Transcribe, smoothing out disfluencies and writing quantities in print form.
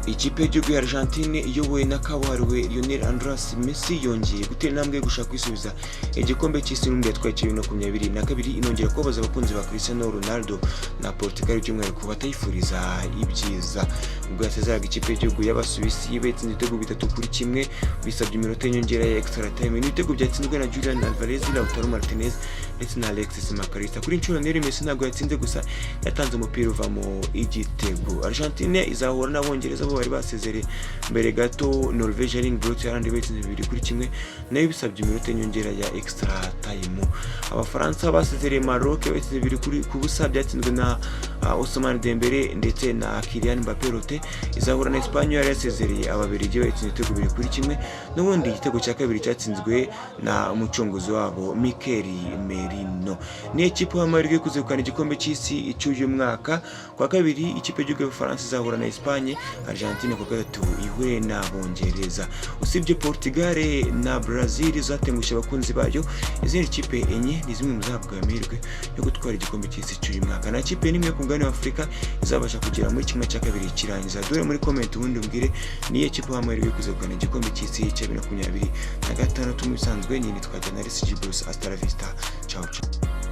Ikipe y'igihugu ya Argentine iyobowe na kabuhariwe Lionel Andres Messi yongeye gutera intambwe yo gushaka kwisubiza igikombe cy'isi n'ubundi yatwaye cya 2022, inongera kubabaza abakunzi ba Cristiano Ronaldo na Portugal by'umwihariko batayifuriza ibyiza. Ubwo yasezeraga ikipe y'igihugu y'Abasuwisi betsinze ibitego 3-1 bisabye iminota y'inyongera ya extra time. Ni ibitego byatsinzwe na Julian Alvarez, Lautaro Martinez ndetse na Alexis Mac Allister. Kuri inshuro Lionel Messi ntabwo yatsinze gusa, yatanze umupira uvamo igitego. Argentine izahura n'Abongereza bo bari basezereye mbere gato Norvege Erling Braut Haaland betsinze 2-1, nayo bisabye iminota y'inyongera ya extra time. Abafaransa basezereye Maroc betsinze 2-0 byatsinzwe na Ousmane Dembele ndetse na Kylian Mbappé Lottin. Izahura na Espagne yari yasezereye Ababiligi batsinze ibitego 2-1, n'ubundi igitego cya kabiri cyatsinzwe na umucunguzi wabo Mikel Merino. Ni ikipe y'amahirwe yo kuzegukana igikombe cy'isi cy'uyu mwaka. Kwa kabiri ikipe y'igihugu y'Ubufaransa izahura na Espagne, Argentine ku gatatu ihure n'Abongereza. Usibye Portugal na Brazil zatengushye abakunzi bayo, izindi kipe enye ni zimwe mu zahabwa amahirwe yo gutwara igikombe cy'isi cy'uyu mwaka. Nta kipe n'imwe ku mugabane wa Afurika izabasha kugera muri 1/2 kirangiza. Dore muri comment ubundi umbwire niyo kipe y'amahirwe yo kuzegukana igikombe cy'isi cya 2026. Mu bisanzwe nyine twajya na Gibos. Hasta la vista, ciao ciao.